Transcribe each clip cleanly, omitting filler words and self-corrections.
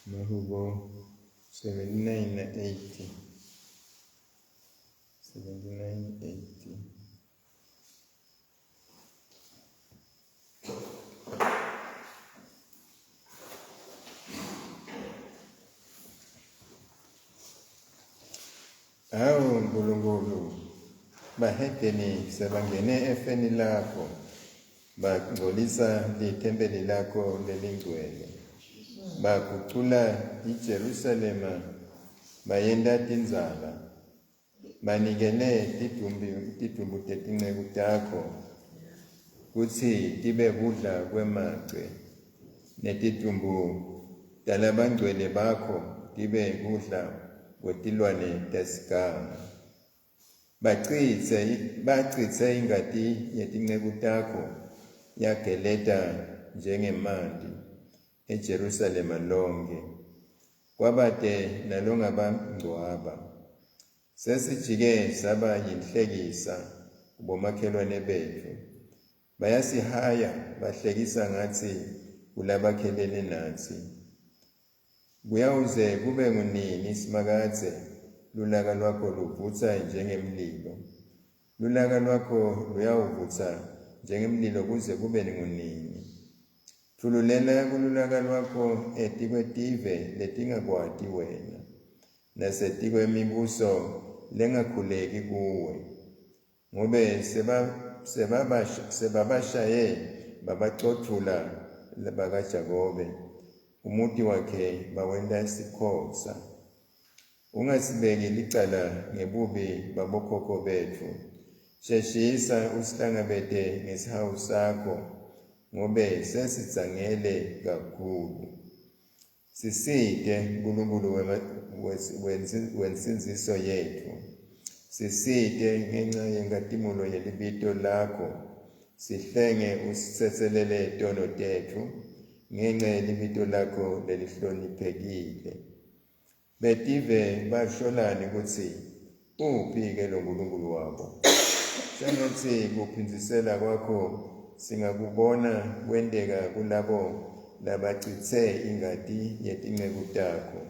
Mahubo 79 na 80. 79 80. Awu Nkulunkulu, bahedeni sebangene efeni lakho, bagcolisa lithempeli lakho lelingcwele, bagucula iJerusalema bayenta tindzala, banikele tidumbu tetinceku takho kutsi tibe kudla kwemagce, netidumbu talabangcwele bakho tibe kudla kwetilwane tesiganga. Bacitse ingati yetinceku takho yageleta njengemanti eJerusalema lonkhe, kwabate nalongabangcwaba. Sesijike saba yinhlekisa kubomakhelwane betfu. Bayasihaya bahlekisa ngatsi kulabakhelene natsi. Kuyawuze kube ngunini Simakadze lulaka lwakho luvutsa njengemlilo? Lulaka lwakho luyawuvutsa njengemlilo kuze kube ngunini? Tfululela kululaka lwakho etikwetive letingakwati wena, nasetikwemibuso lengakhuleki kuwe. Ngobe sebabashaye babacotfula bakaJakobe, umuti wakhe bawenta sikhotsa. Ungasibeki licala ngebubi babokhokho betfu. Sheshisa usihlangabete ngesihawu sakho, ngobe sesidzangele kakhulu. Sisite Nkulunkulu wensindziso yetfu. Sisite ngenca yenkhatimulo yelibito lakho. Sihlenge usitsetselele tono tetfu ngenca yelibito lakho lelihloniphekile. Betive basholani kutsi uphi-ke lo Nkulunkulu wabo? Sengathi kuphindzisela kwakho singakubona kwenteka kulabo labacitse ingati yetinceku takho.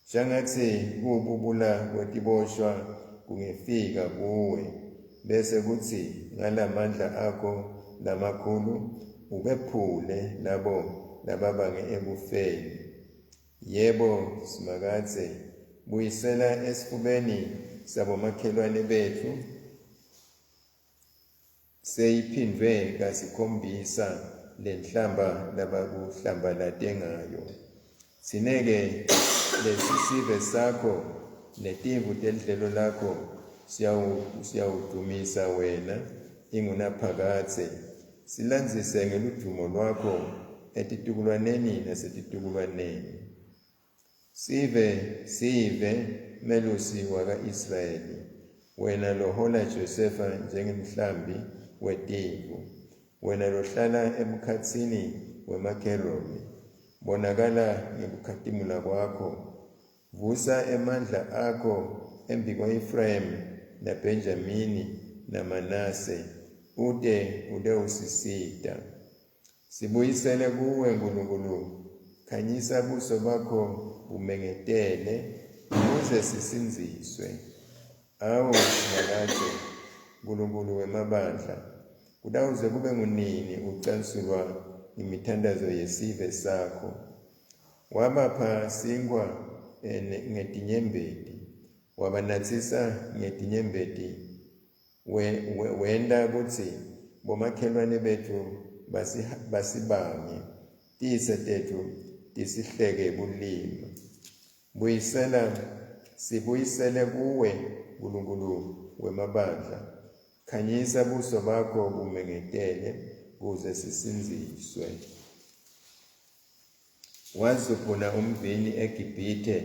Shangatsi kububula kwetiboshwa kungefika kuwe, bese kutsi ngalamandla akho lamakhulu ubephule labo lababange ekufeni. Yebo, Simakadze, buyisela esifubeni sabomakhelwane betfu seyiphindvwe kasikhombisa lenhlamba labakuhlambalate ngayo. Tsine-ke lesi sive sakho netimvu telidlelo lakho siyawudvumisa wena ingunaphakadze, silandzise ngeludvumo lwakho etitukulwaneni nasetitukulwaneni. Sive sive melusi waka-Israyeli, wena lohola Josefa njengemhlambi wetimvu, wena lohlala emkhatsini wemakherubi, bonakala ngekukhatimula kwakho. Vusa emandla akho embikwa-Efrayimu naBhenjamini naManase, ute utewusisita. Sibuyisele kuwe Nkulunkulu, khanyisa buso bakho bumengetele ukuze sisindziswe. Awu Simakadze, Nkulunkulu wemabandla, kutawuze kube ngunini ucansulwa imithandazo yesive sakho? Wabapha sinkhwa ngetinyembeti, wabanatsisa ngetinyembeti Wenta kutsi bomakhelwane betfu basibange, titsa tetfu tisihleke bulima. Buyisela, sibuyisele kuwe, Nkulunkulu wemabandla. Khanyisa buso bakho bumengetele kuze sisindziswe. Wazuphuna umvini eGibhithe,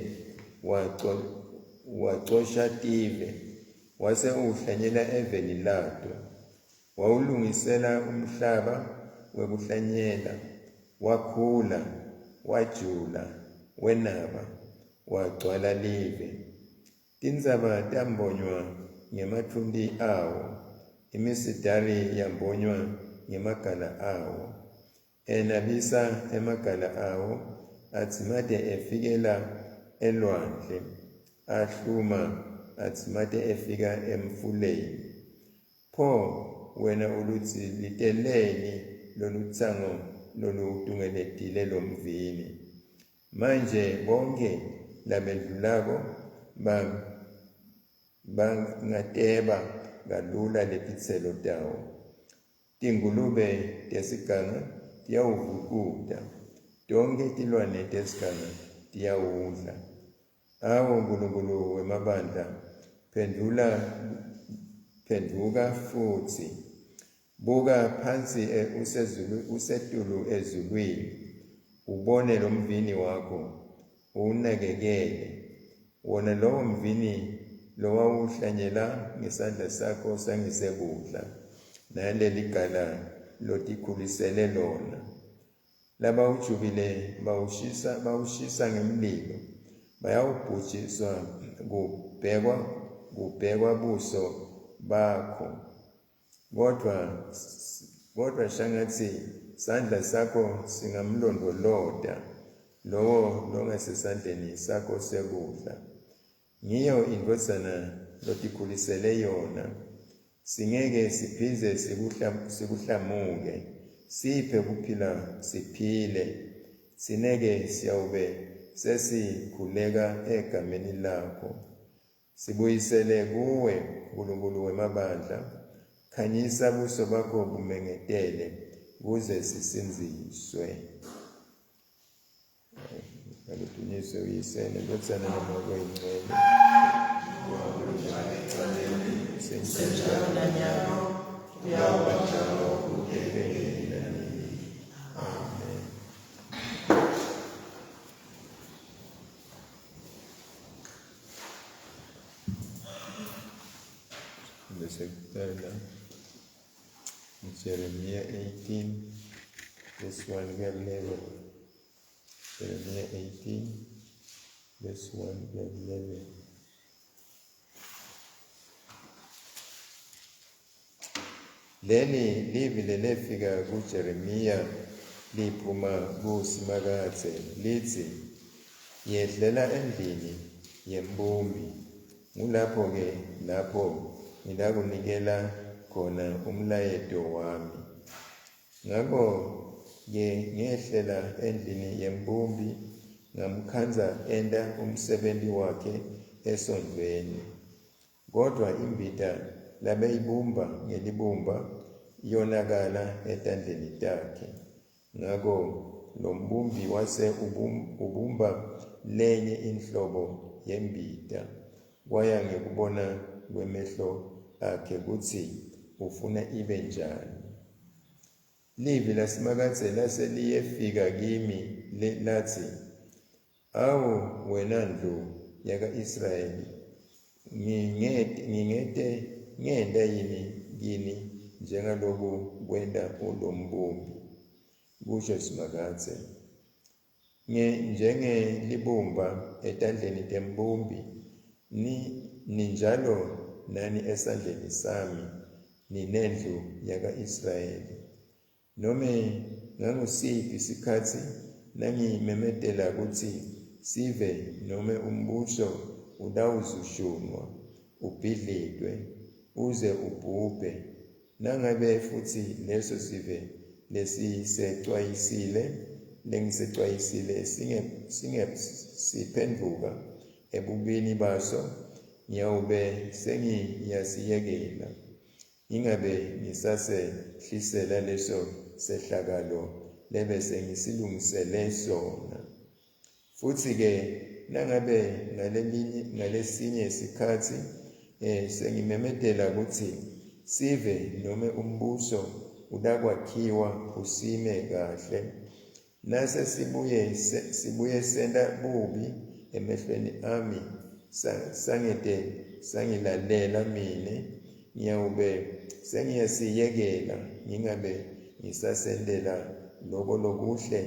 wacosha tive, wase uwuhlanyela eveni lato. Wawulungisela umhlaba wekuhlanyela, wakhula, wajula, wenaba, wagcwala live. Tintsaba tambonywa ngematfunti awo, imisidari yambonywa ngemagala awo. Enabisa emagala awo, adzimate efikela elwandle, ahluma adzimate efika emfuleni. Pho wena uludziliteleni lolutsango lolutungeletile lomvini? Manje bonkhe labendlulako bangateba kalula letitselo tawo. Tingulube tesiganga tiyawuvukuta, tonkhe tilwane tesiganga tiyawudla. Awu Nkulunkulu wemabandla, phendvula, phendvuka futsi. Buka phansi usezulu, usetulu ezulwini, ubone lomvini wakho, uwunakekele. Wona lowo mvini lowawuhlanyela ngesandla sakho sangesekudla, naleligala lotikhulisele lona. Labawujubile bawushisa bawushisa ngemlilo, bayawubhujiswa kubhekwa kubhekwa buso bakho. Kodvwa kodvwa shangatsi sandla sakho singamlondvolota lowo longasesandleni sakho sekudla. Ngiyo indvodzana lotikhulisele yona. Singeke siphindze sikuhlamuke. Siphe kuphila siphile. Tsine-ke siyawube sesikhuleka egameni lakho. Sibuyisele kuwe, Nkulunkulu wemabandla. Khanyisa buso bakho bumengetele kuze sisindziswe. Aludunyiswe uYise neNdvodzana noMoya oyiNgcwele. Senjalo nanyalo kuyawuba njalo kude kube nini nanini. Amen. Bese kuqala Jeremiah 18 verse 1 kuya 11. Jeremiah 18 verse 1 kuya 11. Leli livi lelefika kuJeremiya liphuma kuSimakadze litsi, Yehlela endlini yembumbi, ngulapho-ke lapho ngilakunikela khona umlayeto wami. Ngako-ke ngehlela endlini yembumbi, ngamkhandza enta umsebenti wakhe esondvweni. Kodvwa imbita labeyibumba ngelibumba yonakala etandleni takhe. Ngako lombumbi wase ubumba lenye inhlobo yembita, kwaya ngekubona kwemehlo akhe kutsi ufuna ibe njani. Livi laSimakadze lase liyefika kimi latsi, Awu wena ndlu yaka-Israyeli, ngingete ngenta yini kini njengaloku kwenta ulombumbi? Kusho Simakadze. Njengelibumba etandleni tembumbi, ninjalo nani esandleni sami, ninendlu yaka-Israyeli. Nome ngangusiphi sikhatsi nangimemetela kutsi sive nome umbuso utawuzushunwa, ubhidlitwe, uze ubhubhe, nangabe futsi leso sive lesisecwayisile lengisecwayisile siphendvuka ebubini baso, ngiyawube sengiyasiyekela. Ngingabe ngisasehlisela leso sehlakalo lebese ngisilungisele sona. Futsi-ke nangabe ngalelinye ngalesinye sikhatsi eh, sengimemetela kutsi sive nome umbuso utakwakhiwa usime kahle, nase sibuye sibuye senta bubi emehlweni ami, sangete sangilalela mine, ngiyawube sengiyasiyekela ngingabe ngisasentela loko lokuhle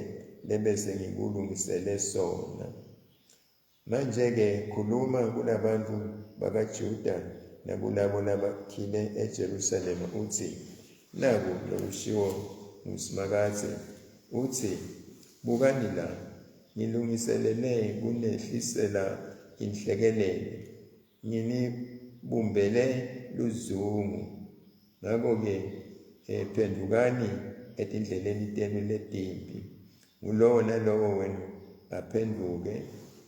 lebese ngikulungisele sona. Manje-ke khuluma kulabantfu bakaJuda nakulabo labakhile eJerusalema utsi, Naku lokushiwo nguSimakadze, utsi, Bukani la! Ngilungiselele kunehlisela inhlekelele, nginibumbele luzungu. Ngakho-ke phendukani etindleleni tenu letimbi, ngulowo nalowo wenu aphenduke,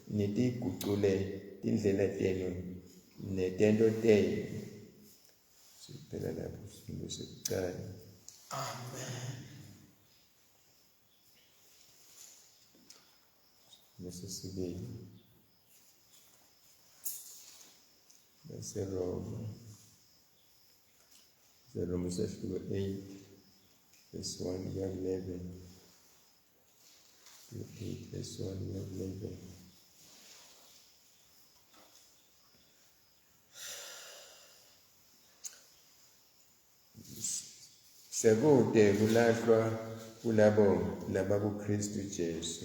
nitigucule tindlela tenu netento tenu. Siphela lapho sifundo sekucala. Amen. Lesesibili baseRoma, baseRoma sahluko 8 verse 1 kuya 11. 8 verse 1 kuya 11. Sekude kulahlwa kulabo labakuKristu Jesu,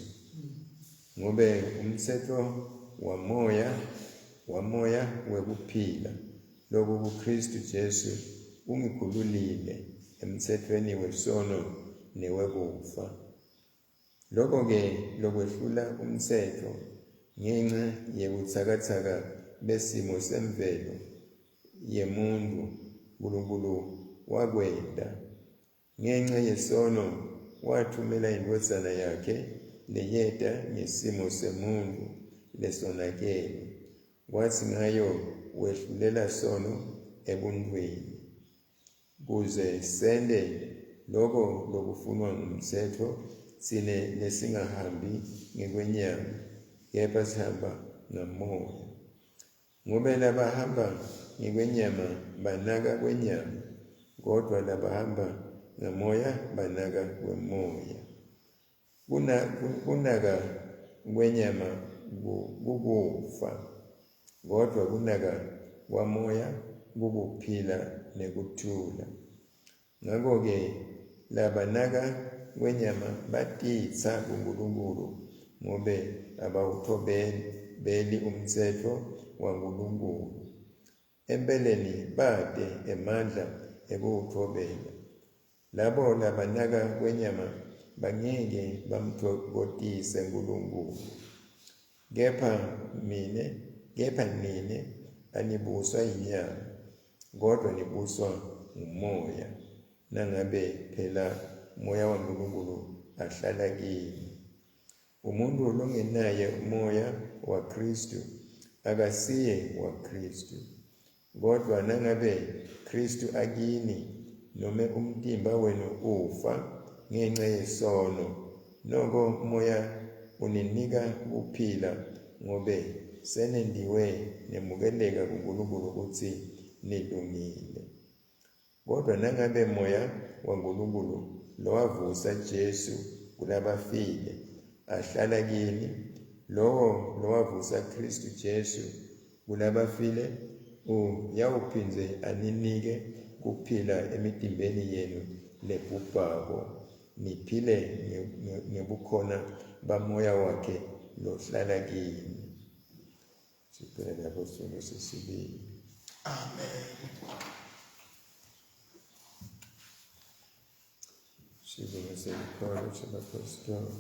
ngobe umtsetfo wamoya wekuphila lokukuKristu Jesu ungikhululile emtsetfweni wesono newekufa. Lokho-ke lokwehlula umtsetfo ngenxa yebutsakatsaka besimo semvelo yemuntu, Nkulunkulu wakwenta. Ngenxa yesono wathumela indvodzana yakhe leyeta ngesimo semuntu lesonakele, kwatsi ngayo wehlulela sono ebuntwini, kuze sente loko lokufunwa ngumtsetfo, tsine lesingahambi ngekwenyama, kepha sihamba ngamoya. Ngobe labahamba ngekwenyama banaka kwenyama, kodvwa labahamba ngamoya banaka kwemoya. Kunaka kwenyama kukufa, kodvwa kunaka kwamoya kukuphila nekuthula. Ngakho-ke labanaka kwenyama batitsa kuNkulunkulu, ngobe abawuthobeli umtsetfo waNkulunkulu. Empeleni bate emandla ekuwutfobela. Labo labanaka kwenyama bangeke bamtfokotise Nkulunkulu. Kepha nine anibuswa yinyama, kodvwa nibuswa ngumoya, nangabe phela moya waNkulunkulu ahlala kini. Umuntu longenaye umoya waKristu akasiye waKristu. Kodvwa nangabe Kristu akini, nome umtimba wenu ufa ngenxa yesono, noko moya uninika kuphila, ngobe senentiwe nemukeleka kuNkulunkulu kutsi nilungile. Kodwa nangabe moya waNkulunkulu lowavusa Jesu kulabafile ahlala kini, lowo lowavusa Kristu Jesu kulabafile uyawuphindze aninike kuphila emitimbeni yenu lebhubhako, niphile ngebukhona bamoya wakhe lohlala kini. Siphela lapho sifundo sesibili. Amen. Sivumo selikholo sebapostoli.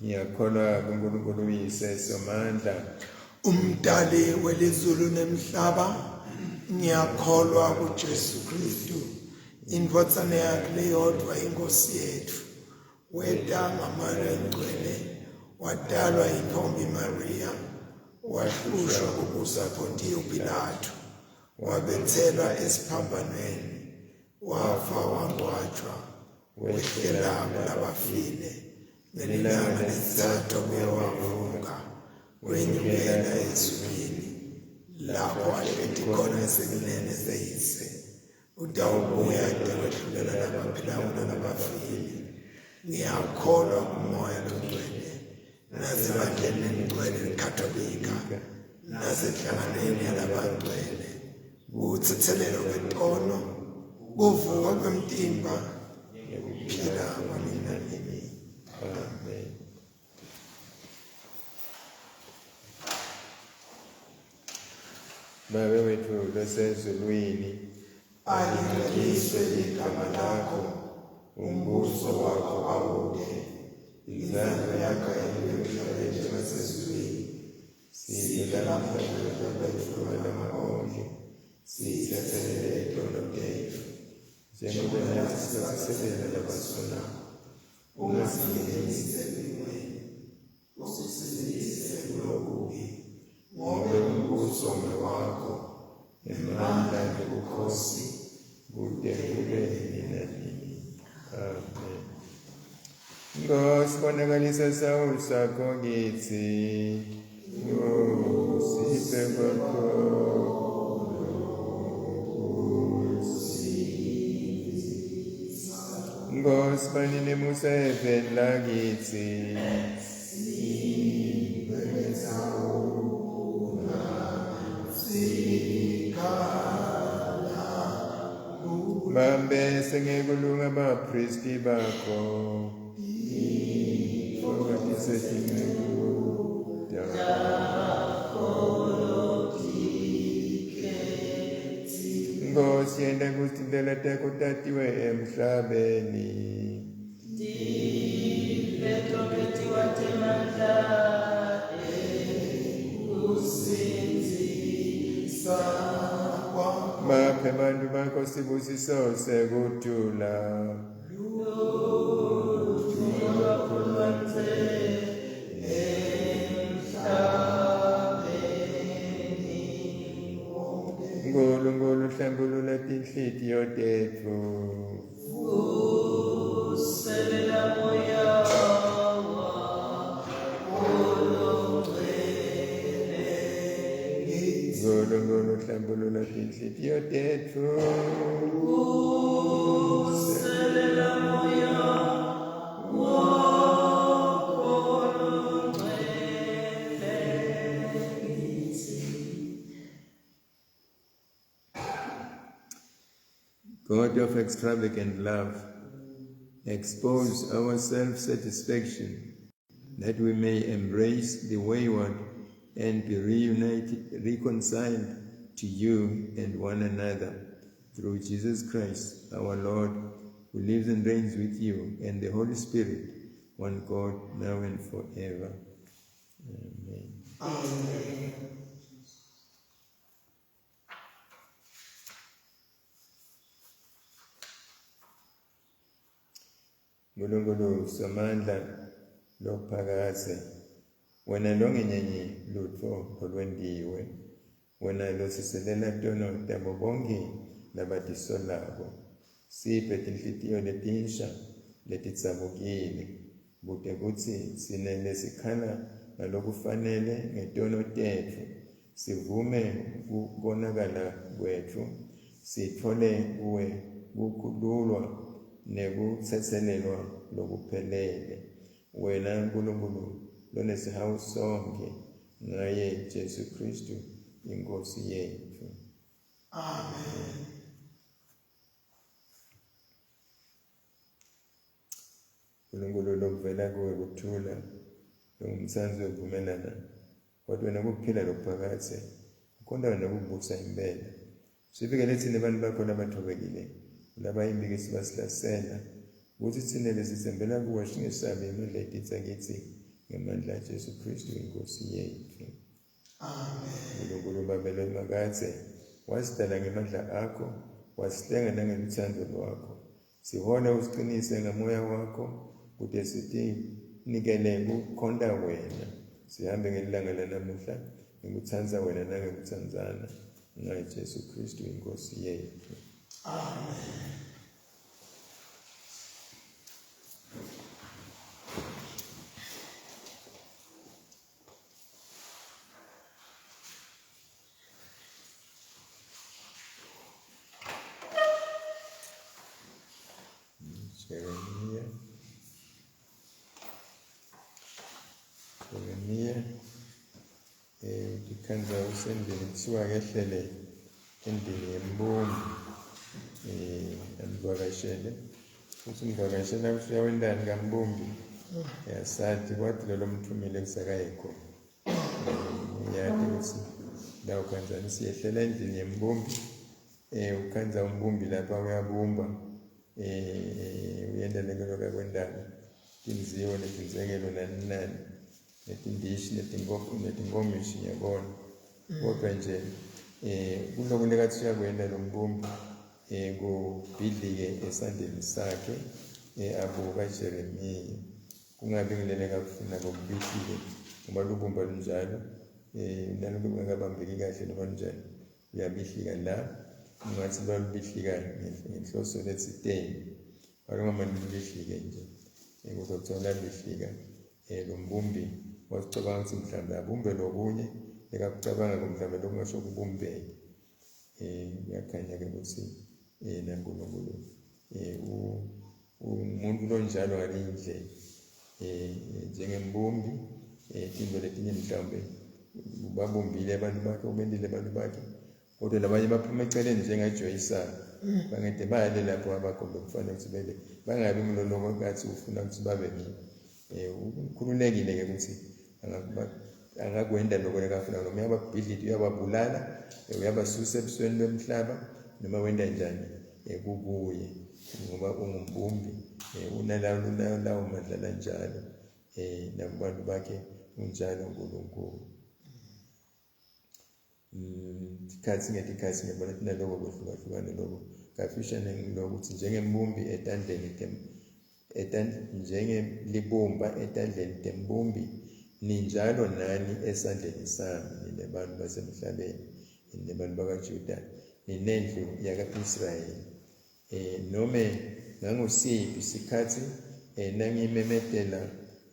Ngiyakholwa kuNkulunkulu uYise Somandla, umdali welizulu nemhlaba. Ngiyakholwa kuJesu Kristu, indvodzana yakhe leyodvwa, inkosi yetfu. Weta ngamoya longcwele, watalwa yintombi Maria, wahlushwa kubusa Pontiyo Pilato, wabethelwa esiphambanweni, wafa wangcwatjwa, wehlela kulabafile. Ngelilanga lesitsatfu wabuye wavuka, wenyukela ezulwini, lapho ahleti khona esekunene seyise. Utawubuya atekwehlulela labaphilako nalabafile. Ngiyakholwa kumoya longcwele, nasebandleni lelingcwele leKatolika, nasenhlanganweni yalabangcwele, kutsetselelwa kwetono, kuvuka kwemtimba, nekuphila kwanini nanini. Amen. Babe wetfu losezulwini, Alingcweliswe igama lakho, umbuso wakho awude, intsandvo yakho yentiwe emhlabeni njengasezulwini. Siphe lamuhla kudla kwetfu kwemalanga onkhe, sitsetselele tono tetfu, njengobe natsi sibatsetselela labasonako. Ungasingenisi ekulingweni, usisindzise kulokubi, ngobe umbuso ngewakho, nemandla nebukhosi, kute kube nini nanini. Amen. Nkosi, bonakalisa sawu sakho kitsi. Usiphe kwakho Nkosi, bani nemusa eveni lakitsi. Bambe sengekulunga baphristi bakho. Fokatise tinceku takho. Nkosi, yenta kutsi tindlela takho tatiwe emhlabeni. Baphe bantu bakho sibusiso sekuthula. Nkulunkulu hlambulula tinhlitiyo tetfu. Nkulunkulu hlambulula tinhlitiyo tetfu. God of extravagant love, expose our self-satisfaction that we may embrace the wayward and be reunited, reconciled to you and one another through Jesus Christ, our Lord, who lives and reigns with you and the Holy Spirit, one God, now and forever. Amen. Amen. Nkulunkulu Somandla lophakadze, wena longenyenyi lutfo lolwentiwe, wena losiselela tono tabo bonkhe labatisolako, siphe tinhlitiyo letinsha letidzabukile, kute kutsi tsine lesikhala ngalokufanele ngetono tetfu, sivume kukonakala kwetfu, sitfole kuwe kukhululwa nekutsetselelwa lokuphelele. Wena Nkulunkulu lonesihawu sonkhe, ngaye Jesu Kristu iNkhosi yetfu. Amen. Nkulunkulu lokuvela kuwe kuthula, longumtsandzi wekuvumelana, kodwa wena kuphila lokuphakadze, ukhonta wena kubusa impela. Sivikele tsine bantu bakho labathobekile, labayimbikisi basihlasela, kutsi tsine lesitsembela kuwe singesabi emandla etitsa kitsi, ngemandla aJesu Kristu iNkhosi yetfu. Amen. Nkulunkulu Babe lomakadze, wasidala ngemandla akho, wasihlenga nangelutsandvo lwakho. Sihole usiqinise ngamoya wakho, kute sitinikele kukhonta wena. Sihambe ngelilanga lanamuhla, ngikutsandza wena nangekutsandzana, ngaye Jesu Kristu iNkhosi yetfu. Amen. Jeremiah. Jeremiah utikhandza usendlini kuthiwa kehlele endlini yembumbi amvakashele futhi umvakashela kutsi uyawentani kambumbi yasathi kwathi lolo mthumile kusakaye khona. Uyati kutsi La ukhandza siyehlela endlini yembumbi, ukhandza umbumbi lapha uyabumba, uyenda lekeloko kwendalo, tindziwo netinzekelo nani nani, netindishi netinkomishi ngiyabona. Kodwa nje kuloko lekathi uyakwenda lo mbumbi, kubhidlike esandleni sakhe, abuka Jeremiya. Kungabi ngilele kakufuna kokubhidlike, ngoba lubumba lunjalo, naloku kungakabambeki kahle noma lunjani, uyabihlika la, ungathi lwalubihlika ngenhloso letsiteni, walungamane lubihlike nje, kodwa kuthiwa lwabihlika. Lo mbumbi wasicabanga ukuthi mhlawumbe abumbe lokunye, lekakucabanga mhlawumbe lokungasho kubumbeke. Kuyakhanya-ke ukuthi naNkulunkulu umuntu lonjalo ngaleyo indlela, njengembumbi, tintfo letinye mhlawumbe babumbile abantu bakhe, ubendile abantu bakhe, kodwa labanye baphuma eceleni njengaJoyisana, bangede bale lapho abakhombe kufanele ukuthi bebe, bangabi nguloloko kathi ufuna ukuthi babe ngiyo. Ukhululekile-ke ukuthi angakwenda lokho lekafuna, noma uyababhidlita, uyababulala, uyabasusa ebusweni bemhlaba, noma wenda njani, kukuye, ngoba ungumbumbi, unalawo mandla lanjalo, nakubantu bakhe unjalo uNkulunkulu. Tikhatsi ngetikhatsi ngiyabona tinaloko kwehlukahlukana loko kafishane ngilokuthi njengembumbi etandleni njengelibumba etandleni tembumbi, ninjalo nani esandleni sami, nine bantu basemhlabeni, nine bantu bakaJuda, ninendlu yaka-Israyeli. Nome ngangusiphi sikhatsi nangimemetela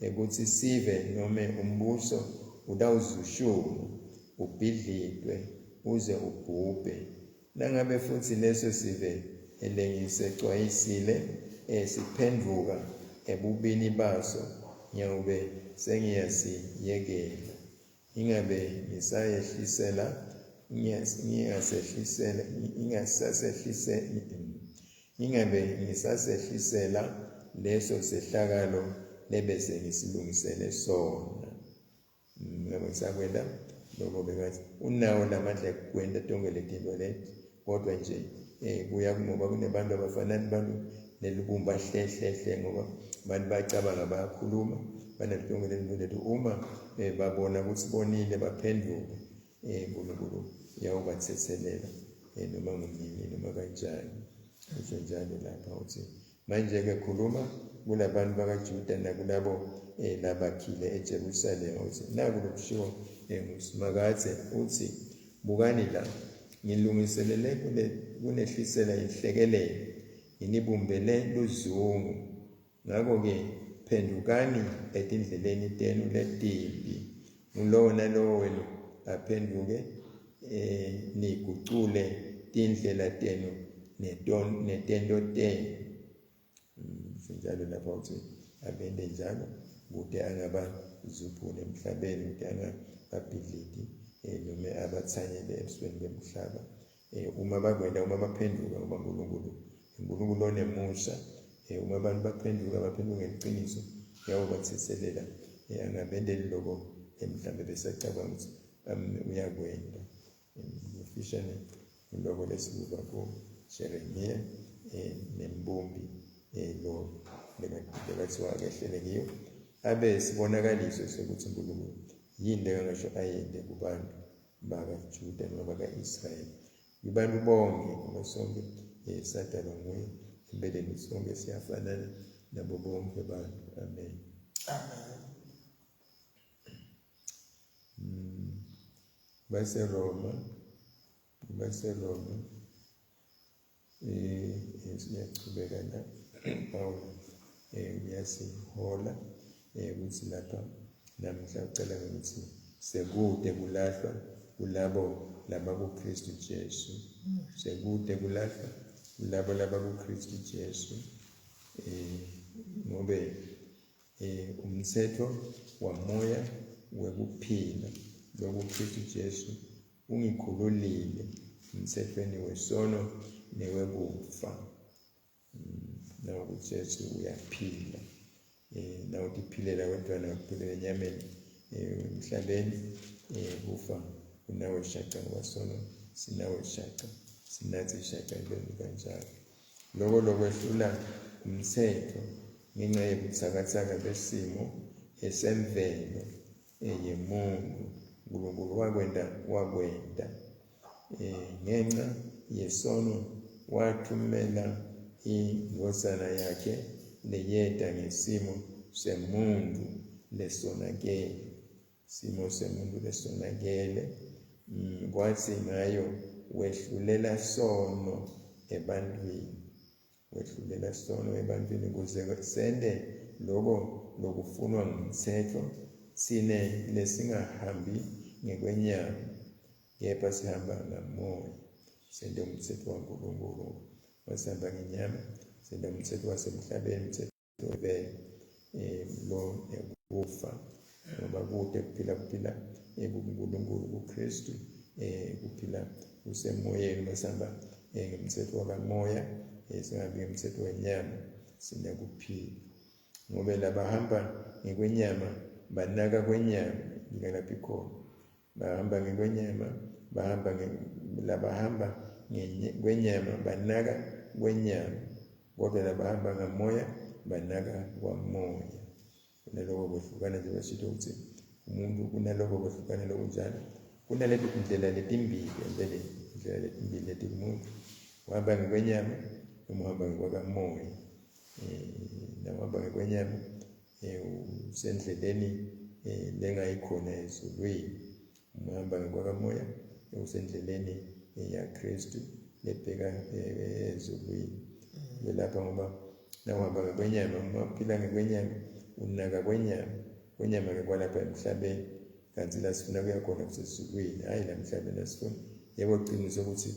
ukuthi sive nome umbuso utawuzushuma, ubhidlitwe uze ubhubhe, nangabe futhi leso sive lengisecwayisile siphenduka ebubini baso, ngiyawube sengiyasiyekela, ingabe ngisayehlisela ingabe ngisasehlisela leso sehlakalo lebese ngisilungisele sona. Ngabe ngisakwenda lokho bekathi unawo lamandla ekwenta tonke letinto leti, kodwa nje kuya ngoba kunebantu abafanani bantu nelibumba hle hle hle, ngoba abantu bayacabanga, bayakhuluma, banalo tonke letinto leti. Uma babona ukuthi bonile baphenduka, uNkulunkulu uyawubathethelela noma ngunini noma kanjani. Usho njalo lapha uthi manje-ke khuluma kulabantu bakaJuda nakulabo labakhile eJerusalema, uthi naku lokushiwo nguSimakadze, uthi bukani la, ngilungiselele kunehlisela inhlekelele, nginibumbele luzungu, ngakho-ke phendukani etindleleni tenu letimbi, ngulowo nalowo wenu aphenduke, nigucule tindlela tenu netento tenu. Njalo lapha uthi abende njalo kude angabazuphuni emhlabeni, kude angababhidliti noma abathanyele ebusweni bemhlaba. Uma bakwenda, uma baphenduka, ngoba uNkulunkulu uNkulunkulu onemusa, uma abantu baphenduka, baphenduka ngeqiniso, uyawubathiselela, angabendeli loko mhlawumbe besacabanga ukuthi uyakwenda. Kufishane loko lesikuva kuJeremiya nembumbi lo lekathiwa akehlele kiyo, abe sibonakaliso sokuthi uNkulunkulu yini lekangasho ayende kubantu bakaJuda noma baka-Israyeli, kubantu bonke, ngoba sonke sadalwa nguye, empeleni sonke siyafanana nabo bonke abantu. Amen. Amen. BaseRoma, siyachubeka la Pawulo uyasihola ukuthi lapha namhla ucela ukuthi sekude kulahlwa kulabo labakuKristu Jesu, sekude kulahlwa kulabo labakuKristu Jesu, ngobe umthetho wamoya wekuphila lokuKristu Jesu ungikhululile emthethweni wesono newekufa. Nawukuthi Jesu uyaphila, nawutiphilela wedwana, ukuphilela enyameni, emhlabeni, kufa Unawe shaca ngoba sono sinawe shaca, sinathi shaca empeleni kanjalo. Loko lokwehlula umthetho ngenxa yebutsakatsaka besimo esemvelo yemuntu. uNkulunkulu wakwenta ngenxa yesono wathumela indvodzana yakhe leyeta ngesimo semuntu lesonakele, simo semuntu lesonakele, kwathi ngayo wehlulela sono ebantwini, wehlulela sono ebantwini ukuze sente loko lokufunwa ngumthetho, sine lesingahambi ngekwenyama kepha sihamba ngamoya, sente umthetho waNkulunkulu. Masihamba ngenyama sente umthetho wasemhlabeni, umthetho wevele lo ekufa, ngoba kude kuphila kuNkulunkulu kuKristu, kuphila kusemoyeni. Masihamba ngemthetho wakamoya, singahambi ngemthetho wenyama, sinekuphila. Ngoba labahamba ngekwenyama banaka kwenyama, ngingalaphi khona bahamba ngekwenyama, bahamba labahamba kwenyama banaka kwenyama, kodwa labahamba ngamoya banaka kwamoya. Kunaloko kwehlukana nje basho ukuthi umuntu kunaloko kwehlukana lokunjalo, kunaleti ndlela letimbili empeleni, indlela letimbili letikumuntu, uhamba ngekwenyama noma uhamba ngekwakamoya. Nawuhamba ngekwenyama usendleleni lengayikhona ezulwini, uhamba ngekwakamoya usendleleni yaKristu lebheka ezulwini. Lapha ngoba nawuhamba ngekwenyama, uma uphila ngekwenyama unaka kwenyama, kwenyama ke kwalapha emhlabeni, kanti la sifuna kuya khona kusezulwini, hhayi la emhlabeni asifuni. Yebo, qiniso ukuthi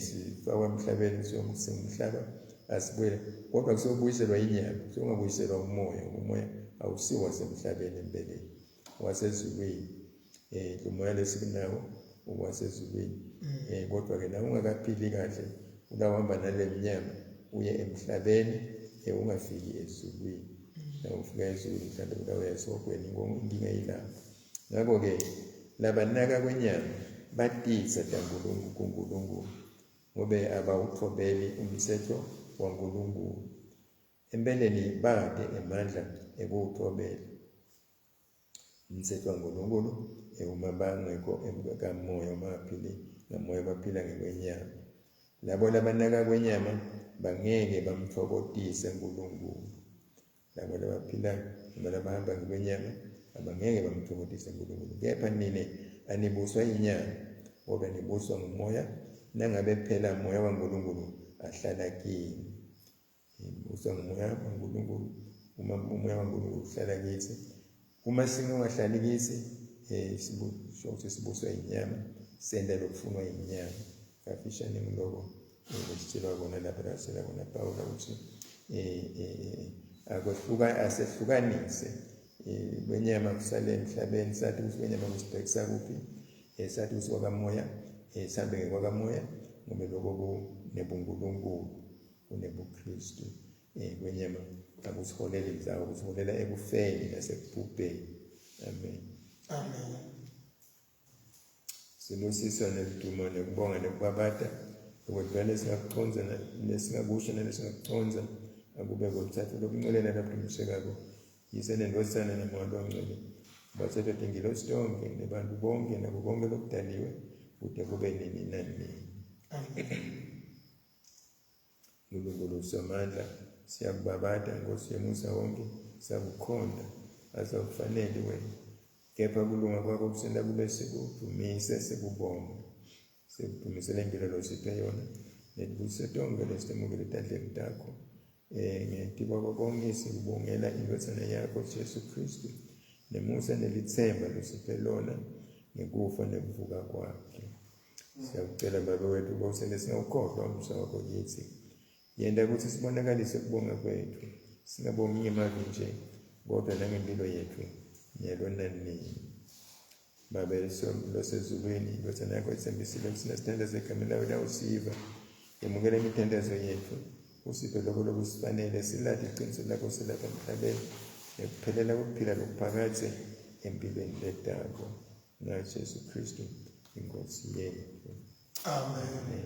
sifakwa emhlabeni, singumhlaba asibuyele, kodwa kusobuyiselwa inyama, kusongabuyiselwa umoya. Umoya awusiwo wasemhlabeni empeleni, wasezulwini. Lo moya lesikunawo wasezulwini. Kodwa ke na ungakaphili kahle, ulawuhamba nale mnyama uye emhlabeni, ungafiki ezulwini. Na ufika ezulwini mhlawumbe ulawuya esihogweni, inkinga yilapho. Ngakho-ke labanaka kwenyama batitsa kuNkulunkulu, ngobe abawuthobeli umthetho waNkulunkulu. Empeleni bade emandla ekuwuthobela umthetho waNkulunkulu, uma bangekho kamoya, uma baphili ngamoya, baphila ngekwenyama. Labo labanaka kwenyama bangeke bamthokozise uNkulunkulu. Labo labaphila noma labahamba ngekwenyama abangeke bamthokozise uNkulunkulu. Kepha nine anibuswa inyama, kodwa nibuswa ngumoya, nangabe phela moya waNkulunkulu ahlala kini. Nibuswa ngumoya waNkulunkulu, uma umoya waNkulunkulu uhlala kithi. Uma singahlali kithi, sibuswa ukuthi sibuswa inyama, senta lokufunwa inyama. Kafishane ngiloko lesitshelwa kona lapha, lasitshela kona Pawula ukuthi akwehluka asehlukanise kwenyama kusale emhlabeni, sathi ukuthi kwenyama kusibhekisa kuphi, sathi ukuthi kwakamoya, sihambe ngekwakamoya, ngoba lokho kunebuNkulunkulu, kunebuKristu. Kwenyama akusiholeli ndzawo, kusiholela ekufeni nasekubhubheni. Amen. Amen. Sibusiso nedumo nekubonga nekubabata ukwedlula lesingakuconza lesingakusho nalesingakuconza, akube kuthathu lokuncelela laphumisekako, yise nendvodzana naMoya loNgcwele, bathathwe tingilosi tonke nebantu bonke nako konke lokudaliwe kude kube nini nanini. Amen. Nkulunkulu Somandla, siyakubabata Nkosi yemusa wonke, siyakukhonda, asakufanele wena, kepha kulunga kwakho kusenta kube sikudumise, sikubonge, sikudumisele impilo losiphe yona, netibuse tonke lesitemukele etandleni takho. Ngetikwako konke sikubongela indvodzana yakho Jesu Kristu, nemusa nelitsemba losiphe lona ngekufa nekuvuka kwakhe. Siyakucela Babe wethu Nkosi, lesingawukhohlwa umusa wakho kithi. Yenta ukuthi sibonakalise kubonga kwethu, singabongi ngemavi nje, kodwa nangempilo yethu nyalo nanini. Babe losezulwini, indvodzana yakho etsembisile kutsi nasithandaza egameni layo itawusiva. Yemukela imithandazo yethu, usiphe loko lokusifanele, silati iqiniso lakho silapha emhlabeni, nekuphelela kokuphila lokuphakadze empilweni letako. Nga Jesu Kristu iNkosi yethu. Amen.